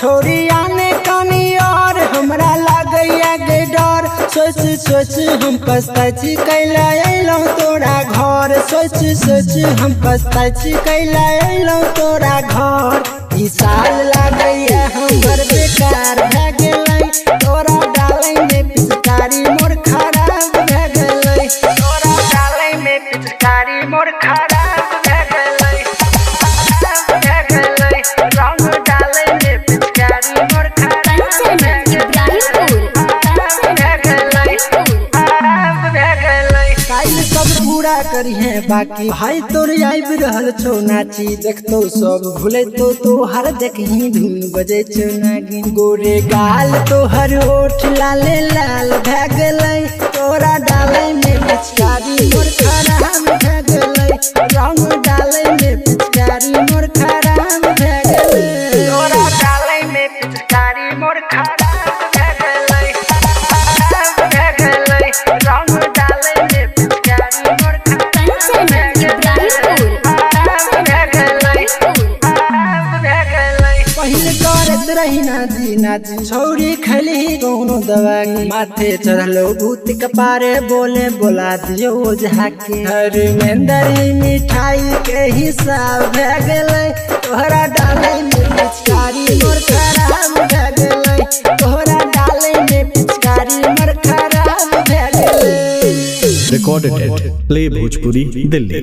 छोरी आने कनी और हमरा लागैया गे डर। सोच सोच हम पछताइ छी कैला अइलौं तोरा घर। सोच सोच हम पछताइ छी कैला अइलौं तोरा घर। ई साल लागैया हमर बेकार भए गेलै, तोरा डालै में पिचकारी मोर खराब भए गेलै। तोरा डालै में पिचकारी मोर खराब भए गेलै, भए गेलै। रंग डालै में पिचकारी मोर खराब कंचन भए गेलै। इब्राहिमपुर, कंचन इब्राहिमपुर। काल्हि सब पूरा करिहे बाकी भाई तोर आबि रहल छौ नाची। देखतौ सब भूलेतौ तोहर देखही धुन बजै छौ नागिन। गोरे गाल तोहर ओठ लाले लाल भए गेलै, तोरा डालै में पिचकारी मोर खराब भए गेलै। रंग डालै में पिचकारी मोर खराब भए गेलै। तोरा डालै में पिचकारी मोर खराब भए गेलै, भए गेलै। रंग डालै में पिचकारी मोर खराब कंचन इब्राहिमपुर, कंचन इब्राहिमपुर। पहिल करत रही नाजी नाजी छौरी खैली कौनो दवाई। माथे चढ़लो भूत कपारे बोले बोला दियो ओझा के। धर्मेंद्र मिठाई के हिसाब भए गेलै, तोहरा डालै में पिचकारी मोर खराब भए गेलै। तोहरा डालै में पिचकारी मोर खराब भए गेलै। Recorded at Play Bhojpuri, Delhi.